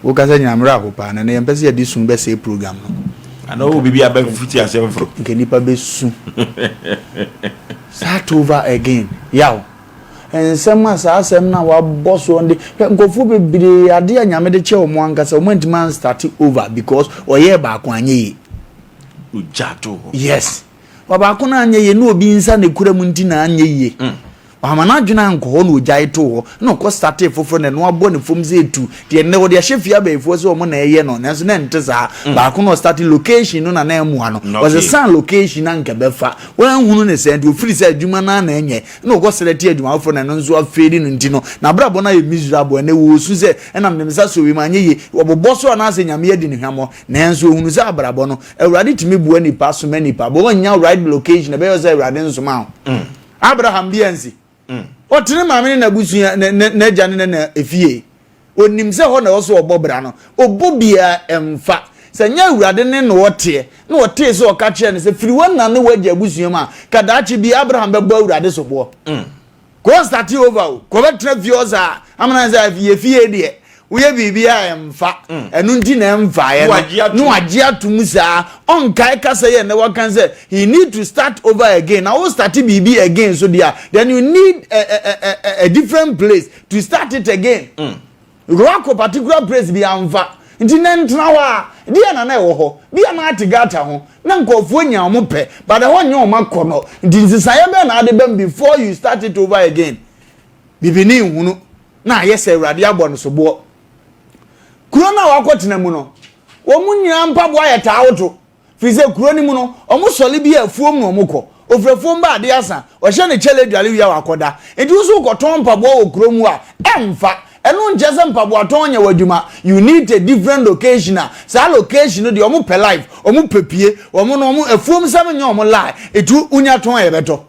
Wokasa nyinaa mmerɛ aho paa na ɛnɛ yɛmpɛ sɛ yɛde su bɛsɛe program no. Ana wowɔ biribi a bɛfiti aseɛ foforɔ? Nka nipa bɛsu. Start over again. Yaw. Nsɛm a saa asɛm no a wabɔ soɔ no de, hwɛ nkurɔfoɔ bebree adeɛ a Nyame de kyɛ wɔn ankasa wɔn antumi anstarte over because ɔyɛɛ baako anyɛ yie. Ogya to hɔ. Yes. Baako no anyɛ yie na obi nsa na ekura mu nti na anyɛ yie. Wama n'adwene ankɔ hɔ na ogyae too hɔ na ɔkɔ startee foforɔ na ɛno abɔ ne fam sɛ etu. Deɛ nnɛ wɔde ahyɛ fie abayifoɔ sɛ wɔn na ɛyɛ no nanso na ɛnte saa. Baako na ɔstartee location no na na ɛmmoa no. Ɔsesaa location no anka ɛbɛfa. Wanhunu ne saa nti ofiri sɛ adwuma no ara na ɛnyɛ na ɔkɔ selɛte adwuma foforɔ na ɛno nso afeeli no nti no n'abrabɔ no ayɛ miserable. Ɛnnɛ wɔresu sɛ ɛna mede me nsa sɔɔ wiem anyɛ yie. Wɔbobɔ so anaasɛ Nyame adi no hwammɔ. Nanso ohunu sɛ abrabɔ no Awurade tumi boa nipa, soma nipa, but wannya right location, ɛbɛyɛ sɛ Awurade nsoma wo. Abraham bi ansi. Ɔtene maame ne n'abusua, n'agya ne ne efie. Onim sɛ hɔ na ɛwɔ so ɔbɔ bra no. Ɔbɔ biara ɛmfa. Sɛ nyɛ Awurade ne na ɔteɛ, na ɔtee sɛ ɔka kyerɛ no sɛ firi w'ana ne w'agya abusua mu a, ka daakye bi Abraham bɛbɔ Awurade soboɔ. Kɔ start over o, kɔ bɛtena fie hɔ saa, amena sɛ yɛ fie deɛ, woyɛ biribi a ɛmfa, ɛno nti na ɛmfaeɛ no, na wagye ato mu saa, ɔnkae kasa yi a ɛnɛ waka sɛ he need to start over again, na wo start biribi again so deɛ a, then you need a, a, a, a, a different place to start it again. Wakɔ particular place bi amfa nti nɛ ntena hɔ a deɛ na na ɛwɔ hɔ bi a na ate gutter ho na nkurɔfoɔ nya wɔn pɛ but ɛhɔ nyɛ wɔn akɔnɔ nti nsesaeɛ bɛn na ade bɛm before you start it over again. Bibini nhunu na ayɛ sɛ Awurade abɔ no soboɔ. Kuro no a wakɔtena mu no wɔn nyinaa mpaboa yɛ taa woto. Firi sɛ kuro no mu no, wɔn sɔle bi a afuom na wɔn kɔ. Ɔfiri afuom ba adeɛ asa, ɔhyɛ ne kyɛlɛ dwale wie a wakɔda. Nti wo nso wokɔtɔn mpaboa wɔ kuro mu a, ɛmfa. Ɛno nkyerɛ sɛ mpaboa tɔn nyɛ w'adwuma. You need a different location a saa location no deɛ wɔn pɛ life, wɔn pɛ pie, wɔn no wɔn afuom sɛm nyɛ wɔn lie. Nti wonya tɔn a yɛbɛtɔ.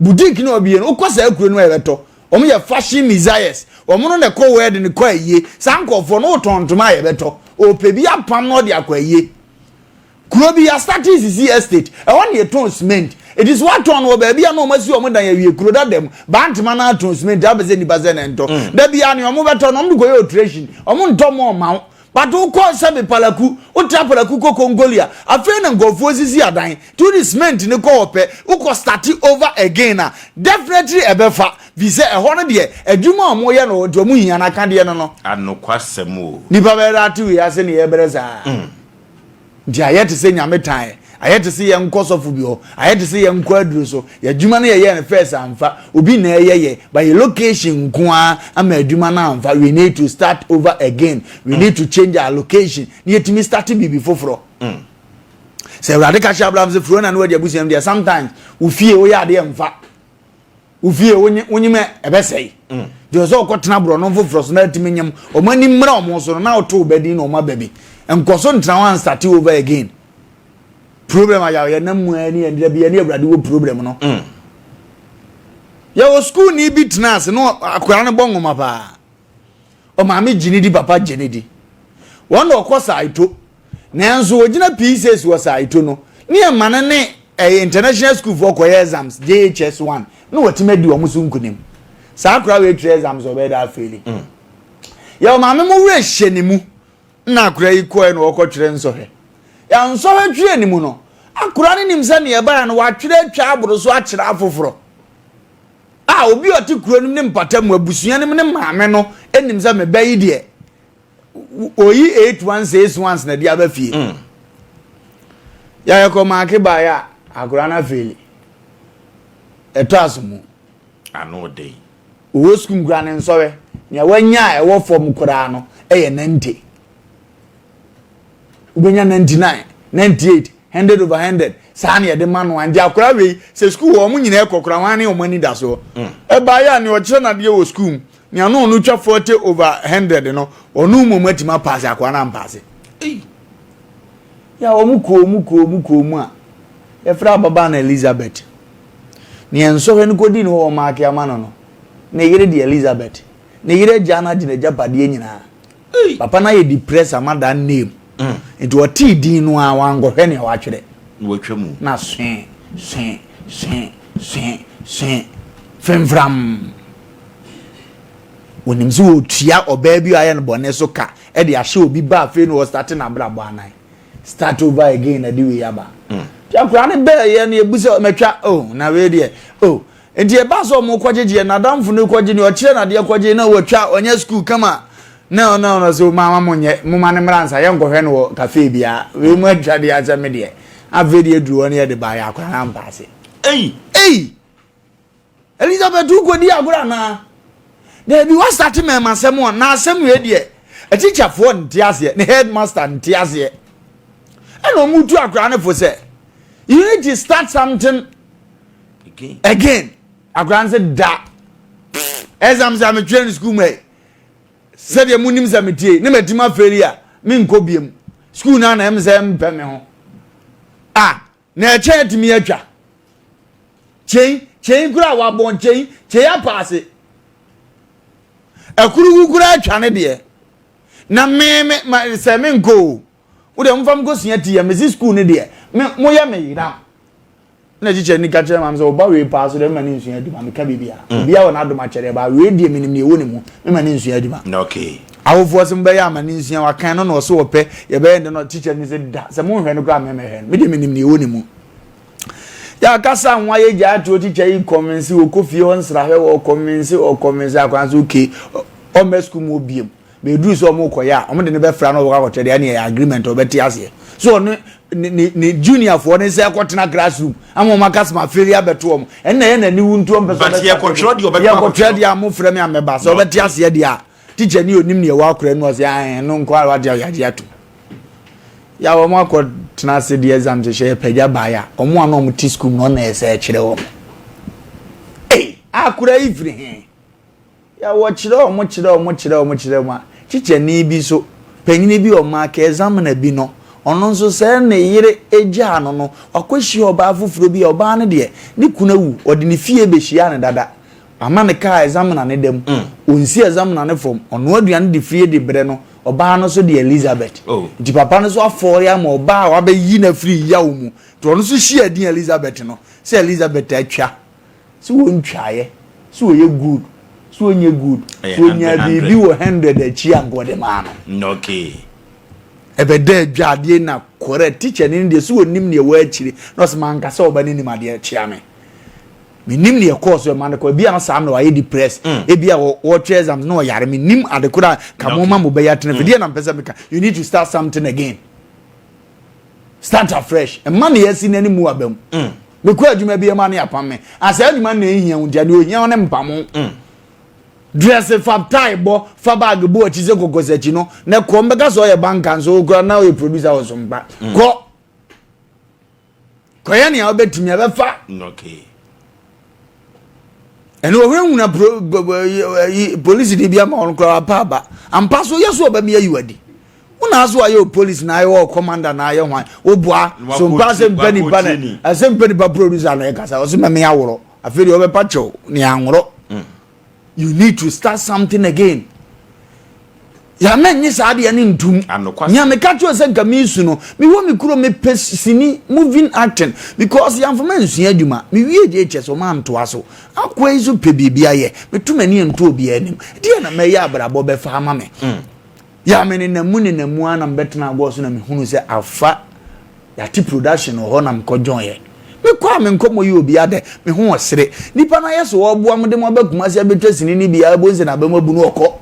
Boutique na ɔbie no, wokɔ saa kuro no a yɛbɛtɔ. Wɔn yɛ fashion messiahs. Wɔn no na ɛkɔ wedding kɔ ayie. Saa nkurɔfoɔ no wotɔn ntoma a yɛbɛtɔ. Ɔpɛ bi apam na ɔde akɔ ayie. Kuro bi yɛastate sisi estate. Ɛhɔ na yɛtɔn cement. Eti so watɔn no wɔ baabi a na wɔn asi wɔn dan awie kuro dada mu. Bantama no atɔn cement abɛ sɛ nipa sɛ na ɛntɔ. Da biara nea wɔn bɛtɔ no wɔn de kɔyɛ alteration. Wɔn ntɔ mɔ ɔma wo. But wokɔ sɛbe Palaku, wotra Palaku kɔ Kongoli a, afei na nkurɔfoɔ sisi adan, nti wode cement no kɔ hɔ pɛ, wokɔ starte over again a, definitely ɛbɛfa, firi sɛ ɛhɔ no deɛ, adwuma a wɔyɛ no hɔ nti wɔn hia no akadeɛ no no. Anokwasɛm o. Nipa bɛyɛ dɛ ate wei ase ne yɛbrɛ saa. Nti ayɛ te sɛ Nyame tan yɛ, ayɛ te sɛ yɛnkɔ sɔfo bi hɔ, ayɛ te sɛ yɛnkɔ aduro so, yɛ adwuma no yɛyɛɛ no first amfa, obi na ɛyɛ yɛ, but yɛ location nko ara ama adwuma no amfa, we need to start over again, we need to change our location, na yɛtumi start biribi foforɔ. Sɛ Awurade ka kyerɛ Abraham sɛ firi hɔ na ne wadi abusua mu deɛ, sometimes wo fie woyɛ adeɛ mfa. Wo fie wonyim ɛ ɛbɛsɛe. Deɛ ɔsɛ ɔkɔtena borɔno foforɔ so na atumi nyam wɔn ani mmra wɔn so no na ɔto wo din na wɔn aba bi. Nkɔ so ntena hɔ and start over again. Problem a yɛ nam mu ani yɛn da bi yɛne Awurade wɔ problem no. Yɛwɔ school ni bi tena ase na akwadaa no bɔ nwoma paa. Ɔmaame gye ne di papa gye ne di. Wɔn na ɔkɔ Saito. Nanso ogyina P6 wɔ Saito no, ne ɛma no ne ɛyɛ international school foɔ kɔyɛ exams JHS 1 na wɔtumi adi wɔn so nkunim. Saa akora wei twerɛ exams ɔbɛyɛ dɛ afeeli. Yɛ ɔmaame mo werɛ hyɛ ne mu na akora yi kɔɛ na ɔkɔtwerɛ nsɔhwɛ. Yɛ nsɔhwɛ twerɛ ne mu no, akora no nim sɛ neɛ ɛbaeɛ no watwerɛ atwa aboro so akyerɛ afoforɔ. A obi a ɔte kuro no mu ne mpata mu abusua no mu ne maame no nim sɛ me ba yi deɛ oyi 8161 na de aba fie. Yɛyɛ kɔ maake baeɛ a akora no afeeli. Ɛtɔ aso mu. Ano den. Owó sukuu koraa ne nsɔhwɛ. Nea wanya a ɛwɔ fam koraa no yɛ 90. Wobɛnya 99, 98, 100 over 100. Saa na yɛde ma no a. Nti akora wei sɛ sukuu hɔ wɔn nyinaa kɔ koraa wɔn ne wɔn ani da soɔ. Ɛbaeɛ a nea ɔkyerɛ n'adeɛ wɔ sukuu mu nea no ɔno twa 40 over 100 no ɔno mmom atumi apaase akora no ampaase. Yɛ a wɔn kɔɔ mu kɔɔ mu kɔɔ mu a yɛfrɛ ababaa no Elizabeth. Nea nsɔhwɛ no kɔdii ne hɔ wɔ maake ama no no ne yere de Elizabeth. Ne yere agya no agye n'agyapadeɛ nyinaa. Papa no ayɛ depressed ama that name. Nti ɔtee din no ara wankɔhwɛ nea watwerɛ. Na watwa mu. Na swee swee swee swee swee femfram. Onim sɛ ɔtua ɔbaa bi a ɔayɛ no bɔne so ka de ahyɛ obi ba afei na ɔstarte n'abrabɔ anan. Start over again na de wei aba. Nti akwadaa no bɛɛyɛ no yɛbu sɛ mɛtwa oh na wei deɛ oh nti ɛbaa sɛ ɔmo kɔgyegyeɛ n'adamfo no kɔgye ne ɔkyerɛ n'adeɛ kɔgye na wɔtwa ɔnyɛ sukuu kama na ɔna ɔna sɛ maama mo nyɛ mo ma ne mmra nsa yɛnkɔhwɛ no wɔ cafe biara wei mu atwa deɛ akyɛ me deɛ afei deɛ aduru hɔ no yɛde baeɛ akwadaa no ampaase. Ei! Ei! Elizabeth wokɔdi agorɔ anaa? Daabi woastate mɛmasɛm a na asɛm wei deɛ atikyafoɔ nte aseɛ ne headmaster nte aseɛ ɛna ɔmo tu akwadaa no fo sɛ you need to start something Again. again akwadaa no sɛ da exam sɛ metwerɛ no sukuu mu ɛ sɛdeɛ monim sɛ metie ne matumi afɛli a menkɔ biam sukuu no ana ɛm sɛ mpɛ me ho ah Na ɛkyɛn atumi atwa. Kyɛn, kyɛn koraa wabɔn kyɛn, kyɛn apaase. Akurugu koraa atwa ne deɛ. Na me me ma sɛ me nkɔ o. Wo deɛ momfa me kɔ sua ti yɛ me si school ne deɛ. Me mo yɛ me yeram. Na kyikyɛ ni ka kyerɛ maame sɛ ɔba wei paa so deɛ mema ne nsua adwuma meka biribi a. Mm. Obiara wɔ n'adom akyɛdeɛ ba wei deɛ menim deɛ ɛwɔ ne mu mema ne nsua adwuma. Okay. Awofoɔ se mobɛyɛ ama no nsua wakan no na ɔse ɔpɛ yɛbɛyɛ nde no teacher no se da sɛ monhwɛ no koraa mɛmɛhwɛ no medeɛ menim neɛ ɛwɔ ne mu yɛakasa ho ayɛ gyaa toɔ teacher yi kɔnvinse ɔkɔ fie hɔ nsrahwɛ wɔ kɔnvinse ɔkɔnvinse akwan so okay ɔmmɛ sukuu mu ɔbiem bɛduru sɛ ɔmo kɔyɛ a ɔmo de no bɛfra na ɔbɛkɔ akɔkyerɛ deɛ ɛne ɛyɛ agreement ɔbɛte aseɛ so ɔno ne ne ne junior foɔ ne sɛ ɛkɔtena classroom ama ɔmo aka sɛ ma feli abɛto ɔmo ɛnna ɛyɛ n'ani wu nti ɔmpɛ sɛ But yɛkɔtwerɛ deɛ ɔbɛkɔ yɛkɔtwerɛ deɛ a mo frɛ me a mɛba sɛ ɔbɛte aseɛ deɛ a Teacher ni onim nea ɛwɔ akora no ɔsɛ ahen no nko ara wate ayagye ato. Ya wɔn akɔ tena ase de exam hyehyɛ yɛ pagya baeɛ a wɔn a na wɔn te school mu na ɔna ɛsɛ ɛkyerɛ wɔn. Ei akora yi firi he? Ya wɔkyerɛ wɔn kyerɛ wɔn kyerɛ wɔn kyerɛ wɔn a teacher ni bi so panyini bi ɔmo aka examiner bi no ɔno nso sɛ ne yere gyaa no no wakɔhyia ɔbaa foforɔ bi a ɔbaa no deɛ ne kunu awu ɔde ne fie bɛhyia no dada Ama ne kaa examiner ne da mu. Ɔnsi examiner ne fam. Ɔnoa aduane de fie de brɛ no. Ɔbaa no nso de Elizabeth. Nti papa no nso afɔre ama ɔbaa a wabɛyi no afiri yaw mu. Nti ɔno nso hyia din Elizabeth no sɛ Elizabeth atwa. Sɛ ɔntwaeɛ. Sɛ ɔyɛ good. Sɛ ɔnyɛ good. Sɛ ɔnyaa biribi wɔ 100 akyi a nka ɔde maa no. Ɛbɛda adwa adeɛ na correct. Teacher ni no deɛ sɛ ɔnim deɛ ɛwɔ akyire. Na ɔsɛ manka sɛ ɔba no nim adeɛ kyea me. Menim nea ɛkɔɔ so ɛma no kɔ. Ebi a na saa mmerɛ wayɛ depressed. Mm. Ebi a wɔtwerɛ exams na ɔyare. Menim ade koro a ka mo ma mo bɛyɛ atena fi. Deɛ na mpɛ sɛ meka. You need to start something again. Start afresh. Mma ne yɛasi n'anim mu aba mu. Mm. Mekɔ adwuma bi ɛma ne apam me. Asɛ adwuma na ehia wo nti a nea ohia wo ne mpamo. Mm. Dress fa tie bɔ fa bag bɔ akyi sɛ kɔkɔsakyi no na kɔ mbɛka sɛ ɔyɛ banka nso okura na ɔyɛ producer wɔ so mpa. Mm. Kɔ. Kɔyɛ nea wobɛtumi ɛbɛfa. Ɛne wɔhunahuna polisi de bi ama wɔn koraa wapa aba. Ampa so yɛ so ɔbɛmi ayi wadi. Wo na aso ayɛ o polisi na ayɛ wɔ commander na ayɛ hwan. Woboa so mpa sɛ mpa nipa na ɛsɛ mpa nipa producer na ɛkasa ɔsɛ mɛmi aworɔ. Afei deɛ ɔbɛpa kyɛw ne anworɔ. Mm. You need to start something again. Yàmɛ nye saa adeɛ no ntum. Nea meka kyerɛ sɛ nka mesu no, mewɔ me kuro mepɛ sini moving acting because yɛamfa nsua adwuma. Mewie JHS ɔma antoa so. Akoa yi so pɛ biribi ayɛ. Meto m'ani nto obiara anim. Deɛ na mɛyɛ abrabɔ bɛfa ama me. Mm. Yà me nenam mu nenam mu ara na mebɛtena agorɔ so na mehunu sɛ afa Yɛate production wɔ hɔ na mekɔ join yɛ. Mekɔ a me nkɔmmɔ yɛ obiara dɛ, me ho ɔsere. Nipa no ayɛ sɛ ɔreboa mo de mo aba Kumasi abɛtwa sini no bi a, wobɛhu sɛ n'aba mu abu no ɔkɔ.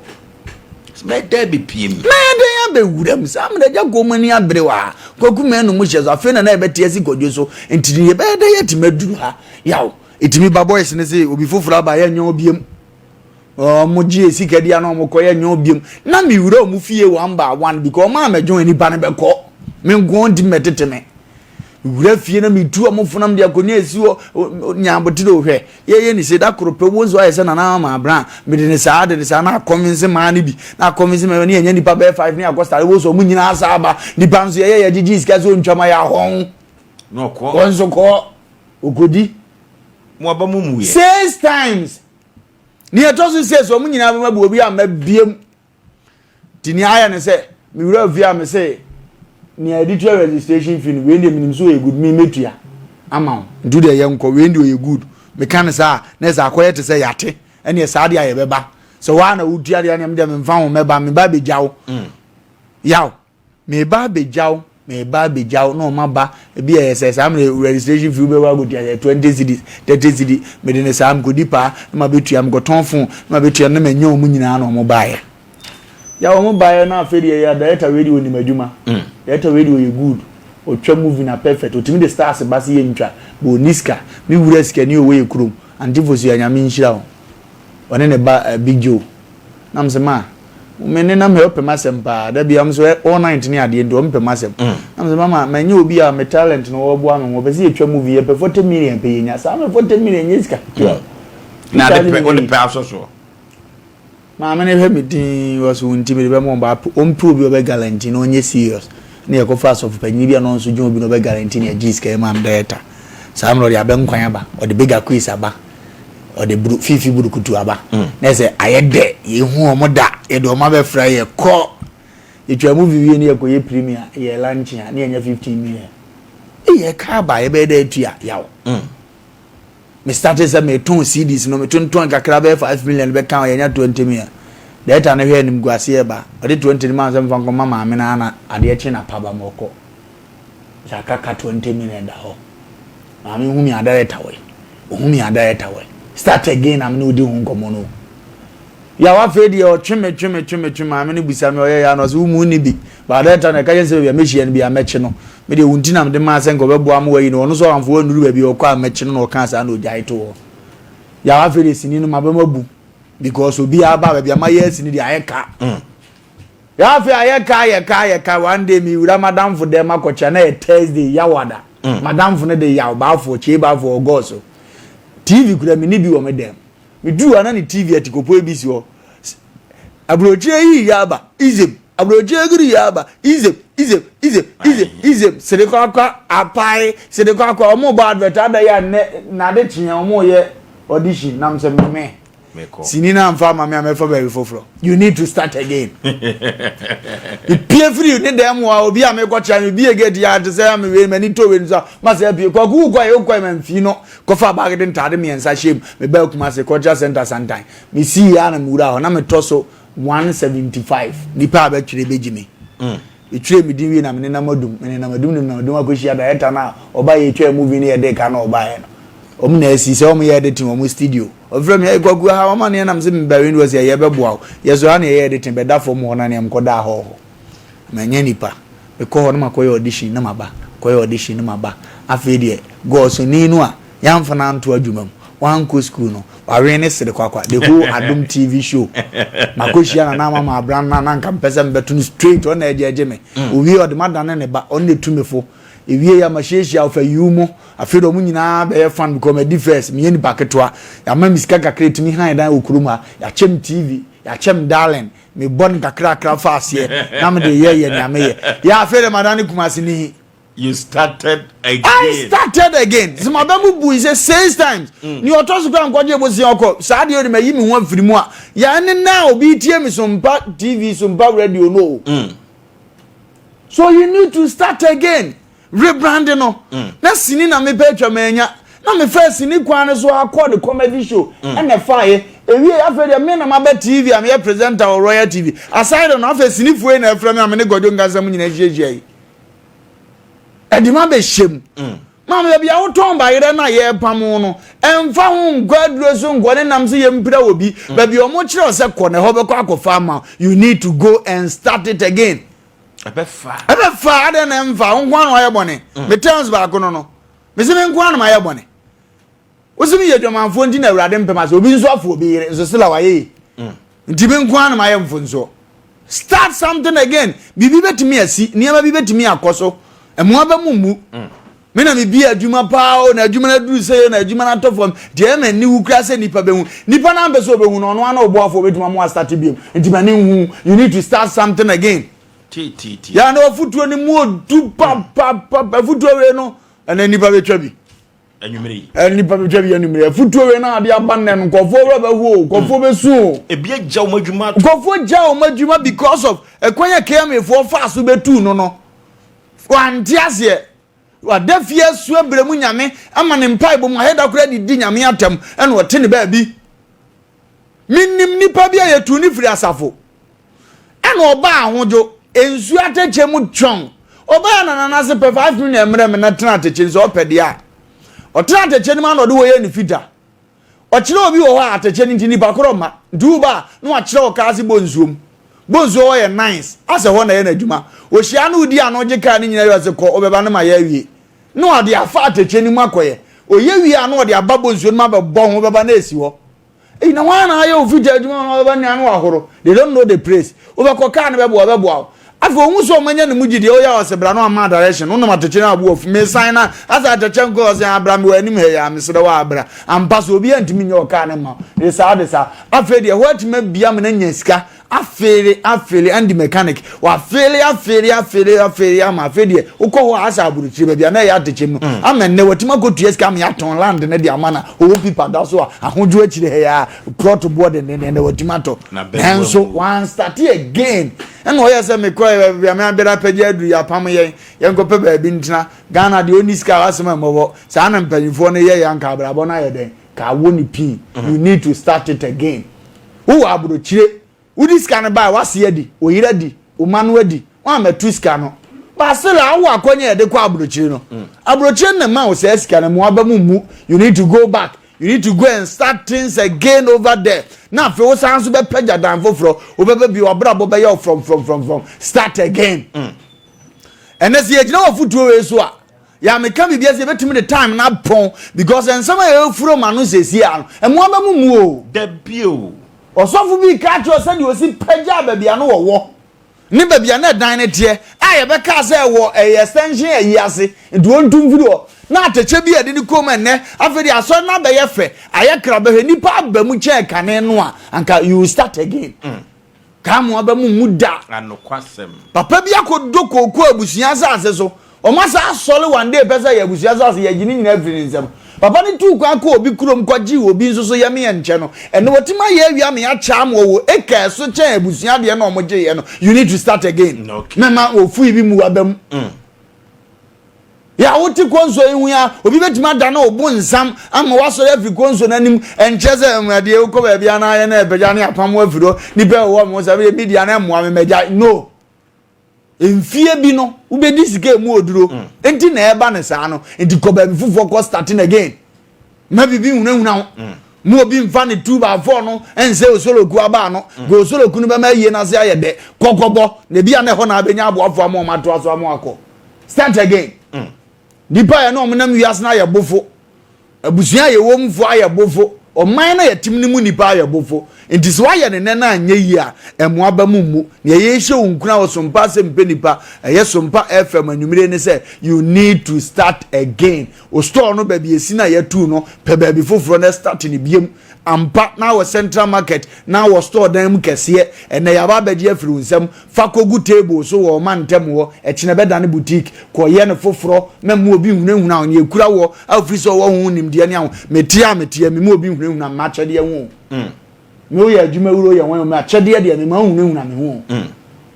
Mɛyɛ dɛn abɛpue mu? Mɛyɛ dɛn abɛwura mu? Saa mmerɛ agya kɔn mu ani abere wɔ ha. Kwaku Manu mu hyɛ so, afei na na yɛbɛte asi Kwadwo so. Nti yɛbɛyɛ dɛn atumi aduru ha? Yaw, ɛtumi ba boys no se obi foforɔ aba yɛnyɛ ɔbiam. Wɔn gye sika di ano wɔn kɔ yɛ nyɛ obiam. Na mi wura wɔn fie one by one because wɔn a mɛdwon nipa no bɛkɔ. Me nko ntumi mɛtete me. Wura fie na mi tu wɔn fonam de akonnwa esi hɔ nya abotire ohwɛ. Yɛyɛ ne se da koro pɛ wɔn nso ayɛ sɛ nana ama abran. Mede ne saa de ne saa na akɔnvinse maa ne bi. Na akɔnvinse maa ne yɛnyɛ nipa bɛyɛ five ne akɔ start wɔn nso wɔn nyinaa saa aba. Nipa nso yɛyɛ yɛgyegye sika so ntwa ma yɛ ahɔn. Wɔn nso kɔ okodi. Mo aba mu mu yɛ. Six times. Nea ɛtɔ so six, wɔn nyinaa bɛma bu obi amma biem. Nti nea ayɛ ne sɛ, me wura fie a me se, nea yɛde tua registration fee no, wei deɛ menim sɛ ɔyɛ good, me mɛtua ama wo. Nti wo deɛ yɛnkɔ, wei deɛ ɔyɛ good. Meka no saa a, na ɛsɛ akɔyɛ te sɛ yɛate, ɛneɛ saa deɛ a yɛbɛba. Sɛ waa na wotua deɛ neɛ medeɛ memfa ho mɛba meba abɛgya wo. Mm. Yaw. Meba abɛgya wo meba abɛgya wo na ɔma ba ebi ɛyɛ sɛ saa mmerɛ registration fee wobɛwɔ akɔtua sɛ 20 cedis 30 cedi mede ne saa mekɔdi paa na mabɛtua mekɔtɔn phone na mabɛtua na manya ɔmo nyinaa na ɔmo baeɛ. Ya wɔn baeɛ na afei deɛ yɛ director wei deɛ onim adwuma. Mm. Director wei deɛ ɔyɛ good. Ɔtwa movie na perfect. Ɔtumi de stars ba se yɛ ntwa. But ɔni sika. Me wura sika ni ɔwɔ yɛ kurom. Auntie Fosu ya nyame nhyira wo. Ɔne ne ba uh, Big Joe. Na m sɛ ma me ne nam hɛ ɔpɛ m'asɛm paa. Da bia m so eh, all night ne adeɛ nti ɔmpɛ m'asɛm. Mm. Na m sɛ mama manyɛ obi a me talent no ɔboa me ho. Ɔpɛ sɛ yɛtwa movie yɛpɛ 40 million pɛ yɛnya. Saa me 40 million nyɛ sika ketewa. Mm. Na ade pɛ, wode pɛ asɔ soɔ. Maame no hwɛ me dinn, ɔse wo nti mede bɛma wɔn but ɔmpɛ obi a ɔbɛ guarantee na ɔnyɛ serious. Ɛna yɛkɔfaa asɔfo panyin bi a na ɔno nso dwen obi na ɔbɛ guarantee na yɛgyee sika yi maa no director. Saa mmerɛ ɔde abɛnkwan aba, ɔde bigger quiz aba, ɔde buru fifi burukutu aba. Na ɛsɛ ayɛ dɛ, yɛnhu wɔn da, yɛde wɔn abɛfra yɛkɔ. Yɛtwaa movie wie ne yɛkɔyɛ premier, yɛyɛ luncheon a, ne yɛnya 15 million. Ei ɛka aba, yɛbɛyɛ dɛ atua, yaw. Me starte sɛ metɔn CDs no, metontɔn kakra bɛyɛ 5 million bɛka ho, yɛnya 20 million. Director no hwɛ animguaseɛ ba, ɔde 20 no maa me sɛ memfa nkɔma maame no ara na adeɛ kye na pa ba ma ɔkɔ. Sɛ aka ka 20 million da hɔ. Maame hu me a director wɔ yi. Ohu me a director wɔ yi. Start again na me ne odi ho nkɔmmɔ no. Yaw afei deɛ ɔtwe me twe me twe me twe maame no bisa me ɔyɛ ya na ɔsɛ wo mu nni bi. But director no ɛka kyerɛ sɛ baabi a mɛhyia no bi a mɛkye no. Me deɛ wo nti na mede maa sɛ nka ɔbɛboa ma wayi no ɔno nso amfa wannuru baabi a ɔkɔ a mɛkye no na ɔkaa saa na ɔgyae too hɔ. Yaw afei deɛ sini no maba mabu because obiara ba baabi a mayɛ asi no deɛ ayɛ ka. Yaw afei ayɛ ka ayɛ ka ayɛ ka one day mewura madamfo dɛm akɔkyea na ɛyɛ Thursday Yawada. Madamfo no de Yaw Baafoɔ Kyei Baafoɔ ɔgɔɔ so. TV kura me ne bi wɔ me dɛm. Meduru hɔ a na ne TV atikopoe bi si hɔ. Aburokyire yi yɛ aba, izem. Aburokyire giri yɛ aba, izem, izem, izem, izem, izem. Sede kwakwa apae, sede kwakwa. Wɔn bɔ advert ada yi a nnɛ n'ade kyeɛ wɔn yɛ audition nam sɛ meme. Sini no amfa ama me a mɛfa baabi foforɔ. You need to start again. Mepie firi ne dan mu a obi a mekɔkyea no bie gate yɛ ate sɛ ame wei m'ani tɔ wei no so a masɛ apue. Kwaku wokɔe wokɔe mamfii no kɔfa bag de ntaade mmiɛnsa hyɛ mu mebaa Kumasi Cultural Center Santan mesii yɛ a na mewura hɔ na metɔ so 175 nipa a bɛtwerɛ bɛgye me. Metwerɛɛ me din wie na menenam adum menenam adum nenam adum akɔhyia director no a ɔbaeɛ yɛtwaa movie no yɛde ka na ɔbaeɛ no. Wɔn na asi sɛ wɔn yɛ editing wɔn studio. Ɔfrɛ me, ɛy Kwaku aha wɔn aneɛ nam sɛ meba wei ɔsɛ yɛ bɛboa wo. Yɛ so ha na yɛyɛ editing bɛda fam hɔ na neɛ mekɔdaa hɔ hɔ. Manyɛ nipa. Mekɔ hɔ na makɔyɛ audition na maba. Kɔyɛ audition na maba. Afei deɛ Gɔɔsoni no a yɛamfa no anto adwuma mu, wankɔ school no, wawen ne sere kwakwa the whole Adom TV show. Makɔhyia Nana Ama Mabran no a na anka mepɛ sɛ mebɛto no straight, ɔno na ɛgyɛgye me. Owie ɔde madane ne ba, ɔno na ɛtu me fo. Ewiei a mahyiahyia ɔfa yiw mu. Afei de wɔn nyinaa bɛyɛ fan because madi first, menyɛ nipa ketewa. Yɛama me sika kakra etumi han dan wɔ kurom ha. Yɛakyɛ me TV, yɛakyɛ me darling. Mebɔ no nkakrakra fa aseɛ na mede yɛ yɛ nea meyɛ. Yɛ afei de madane Kumasi ni. You started again. I started again. Sɛ maba mu bui sɛ six times. Mm. Nea ɔtɔ so koraa nkɔgye bosea ɔkɔ. Saa deɛ ɔde mayi me ho afiri mu a. Yɛn ne na obi tie me so mpa TV so mpa radio no o. Mm. So you need to start again. Rebrand no. Mm. Na sini na mepɛ atwa manya. Na mefa sini kwan no so akɔ the comedy show. Mm. Ɛna ɛfaeɛ. Ewie afei deɛ me na maba TV a meyɛ presenter wɔ Royal TV. Aside no afei sinifoɔ yi na ɛfrɛ me a me ne Gɔdwo Nkansah mu nyinaa hyiahyia yi. Ɛde ma bɛhyɛ mu. Mm. Maame baabi a wotɔn bayerɛ no a yɛrepam no, ɛmfa ho nkɔ aduro so nkɔ ne nam sɛ yɛmpira wɔ bi. Mm. Baabi a wɔkyerɛ sɛ kɔ na ɛhɔ bɛkɔ akɔfa ama you need to go and start it again. Ɛbɛfa. Ɛbɛfa adɛn na ɛmfa wo nko ano ayɛ bɔne. Mm. Me terms baako no no. Mese me nko ano ayɛ bɔne. Wosi mi yɛ dwamanfoɔ nti na awurade mpem ase obi nso afo obi yere nso sila wayɛ yi. Mm. Nti me nko ano ayɛ mfonsoɔ. Start something again. Biribi bɛtumi asi, nneɛma bi bɛtumi akɔ so. Ɛmoa bɛ mu mmu. Mm. Me na mebie adwuma paa o, na adwuma no aduru sɛ na adwuma no atɔ fam. Deɛ ɛma ani wu koraa sɛ nipa bɛhu. Nipa no ampɛ sɛ ɔbɛhu no, ɔno ara na ɔboafoɔ bɛtumi ama wastate biom. Nti m'ani nhu. You need to start something again. Yɛ na afutuo no mu odu papapapa. Afutuo wei no, ɛnɛ nipa bɛtwa bi. Anwummere yi. Nipa bɛtwa bi anwummere. Afutuo wei na ade aba nnɛ no, nkurɔfoɔ werɛ bɛho o, nkurɔfoɔ bɛsu o. Ebi agya wɔn adwuma. Nkurɔfoɔ gya wɔn adwuma because of ɛkwan a KMA foɔ faa so bɛtuu no no. Wante aseɛ. Wada fie asu abrɛ mu nyame ama ne mpaebɔ mu ayɛ da koraa de di nyame atɛm ɛna ɔte ne baabi. Menim nipa bi a yɛtu ne firi asafo. Ɛna ɔbaa ahodwo, nsuo atɛkyɛ mu twɔn. Ɔbaa na nana se pɛ 5 million mmerɛ me na tena atɛkyɛ nso ɔpɛ deɛ a. Ɔtena atɛkyɛ no mu ana ɔde wɔyɛ ne fita. Ɔkyerɛ obi wɔ hɔ a atɛkyɛ no nti nipa korɔ ma. Nti wo ba a na wakyerɛ wo kaa se bɔ nsuom. Bɔ nsuo hɔ yɛ nice. Asɛ hɔ na ɛyɛ n'adwuma. Ohyia no wodi ano gye kaa no nyinaa wie ɔse kɔ wobɛba no ma yɛ awie. Na ɔde afa atɛkyɛ no mu akɔyɛ. Ɔyɛ wie a na ɔde aba bɔ nsuo no mu abɛbɔ ho bɛba na esi hɔ. Eyi na wɔn na ayɛ ofi adwuma na ɔbɛba nua no wahoro. They don't know the place. Wobɛkɔ kaa no bɛboa bɛboa wo. Afei ohun sɛ ɔmo anya ne mu gyidie ɔyɛ ɔsɛ bra no ama direction. Wonam atɛkyɛ no abo afu. Mesan na asa atɛkyɛ nkɔ ɔsɛ abra me wɔ anim ha yi a mesrɛ wɔ abra. Ampa so obi antumi nyɛ ɔkaa ne ma. De saa de saa. Afei deɛ ɛhɔ atumi abia me na nya sika. Afeere afeere Andy mechanic. Wafeere afeere afeere afeere ama afei deɛ wokɔ hɔ a asa aburokyire baabi a na ɛyɛ atɛkyɛ mu no. Ama nnɛ watumi akɔtua sika ama yɛatɔn land no de ama na ɔwɔ pipa da so a ahodwo akyire ha yi a plot boɔ dendenden na watumi atɔ. Na bɛboa Nanso mu. wan start again. Ɛna ɔyɛ sɛ mekɔ baabi a me abɛrɛ apɛgye aduru yɛ apam yɛn yɛnkɔpɛ baabi ntena. Ghana deɛ ɔni sika a wasɛm a mmɔbɔ. Saa na mpanyinfoɔ no yɛ yɛ anka abrabɔ no ayɛ dɛn ka awo ne pii. You need to start it again. Wowɔ aburokyire wodi sika no baa wase adi oyere adi oma no adi wɔn amatu sika no baasela awo akɔnya yɛde kɔ aburokyire no aburokyire no na ma wo saa sika no mu aba mu mu. You need to go back, you need to go and start things again over there. Na afei wosan so bɛpɛgya dan foforɔ wobɛbɛ bi wabrabɔ bɛyɛ wo from from from from start again. Ɛnɛ sɛ yɛgyina wɔ fotuo wei so a yàmìka biribi ase yɛbɛtumi de time na pɔn because nsɛm a yɛfuro ma no sɛsi a no ɛmoa bɛ mu mu o. Dabi o. Ɔsɔfo bi ka kyerɛ sɛdeɛ osi pagya baabi a no wɔwɔ ne baabi a na ɛdan no teɛ a yɛbɛka sɛ ɛwɔ ɛyɛ extension ayi ase nti wɔntu mfiri hɔ na atɛkyɛ bi a yɛde ne kɔn mu. Ɛnɛ afei deɛ asɔre no abɛyɛ fɛ ayɛ kra bɛhwɛ nipa aba mu kyɛn kane no a anka you will start again kaa mo aba mu mu da. Anokwasɛm. Papa bi akɔdɔ kooko abusua asase so ɔmo asa asɔre one day pɛ sɛ yɛ abusua asase yɛgye ne nyinaa firi ne nsam. Papa ne tu kwan kɔ obi kurom kɔgye obi nso so yɛme yɛ nkyɛn no ɛno wɔtumi ayɛ awia me akyɛ ama wɔwɔ eka so kyɛn abusua deɛ na ɔmo gye yɛ no. You need to start again. Mɛma ofu bi mu aba mu yà wote konso yi ho ya obi bɛtumi ada na ɔbo nsam ama wasɔre afiri konso n'anim. Ɛnkyɛ sɛ mmadeɛ wokɔ baabi anayɛ na ɛpɛgya ne apam afiri hɔ nipa ɛwɔ mo sɛ ɛbi media na ɛmmoa me mɛgya no. Mfie bi no wobɛdi sika emu oduro nti na ɛba ne saa no nti kɔ baabi foforɔ kɔ starting again ma bibi hunahuna wo mu obi nfa ne 2x4 no ɛnsɛ osoloku aba no go osoloku no bɛma ayie n'ase ayɛ dɛ kɔkɔbɔ na ebi a na ɛhɔ na abɛnya aboafo ama ɔmo atoa so ama akɔ start again. Nipa yɛ na ɔmo nam wiase na ayɛ bofo abusua yɛ wɔm fo ayɛ bofo ɔman na yɛtem ne mu nipa ayɛ bofo nti sɛ wayɛ ne nɛ na anyɛ yie a ɛmoa ba mu mu nea ɛyɛ hyɛ wo nkuna wɔ Sompa sɛ mpɛ nipa ɛyɛ Sompa FM anwummere ne sɛ you need to start again. O store no baabi esi na yɛtu no pɛ baabi foforɔ na start ne biem ampa na wɔ Central Market na wɔ store dan mu kɛseɛ. Ɛnɛ yaba abɛgye afiri wo nsam fa kɔgu table so wɔ ɔma ntɛm hɔ ɛkyinɛ bɛda ne boutique kɔyɛ no foforɔ mɛmu obi hunahuna ɔne ekura wɔ a ofiri sɛ ɔwɔ ho nimdeɛ ne aho metia a metia mi mu obi hunahuna mma akyɛdeɛ ho me woyɛ adwuma wuro yɛ wɔn mɛ akyɛdeɛ deɛ me ma hunahuna me ho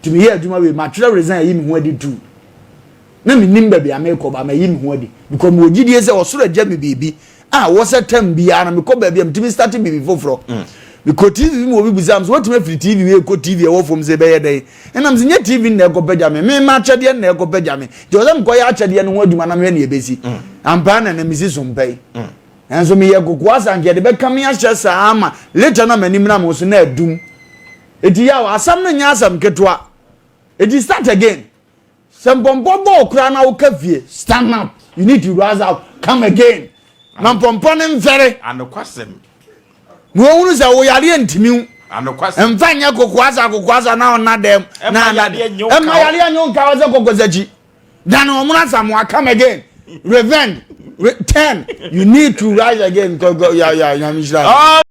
nti meyɛ adwuma wei matwerɛ resign ayi me ho adi tu na menim baabi a mekɔ ba mayi me ho adi because mewɔ gyidie sɛ ɔsoro agya me biribi a wɔ sɛ tam biara na mekɔ baabi a metumi start biribi foforɔ. Mekɔ TV mu obi bisa m sɛ watumi afiri TV wei kɔ TV ɛwɔ fam sɛ ɛbɛyɛ dɛn ɛnam sɛ nyɛ TV na ɛkɔ pagya me mema akyɛdeɛ na ɛkɔ pagya me nti ɔsɛ mekɔyɛ akyɛdeɛ no ho adwuma na mehwɛ ne ɛbɛsi ampaa na na mesi so mpa yi ɛnso meyɛ kokoa sa nka yɛde bɛka me ahyɛ saa ama later na m'anim na me so na adum. Eti yaw asɛm no nyɛ asɛm ketewa eti start again. Sɛ mpɔmpɔ bɔɔ koraa na woka fie, stand up, you need to rise up, come again na mpɔmpɔ ne mfɛre. Anokwasɛm. Na wɔhunu sɛ wo yareɛ ntumi wo. Anokwasɛm. Mfa nyɛ kokoasa kokoasa na ɔna dɛm. Ɛma na na yareɛ nye wo ɛma ka wo. Yareɛ nye wo nka wo sɛ kɔkɔsakyi dane ɔmono asamoa come again, revenge, return, you need to rise again. Kɔ ya ya Nyame hyira.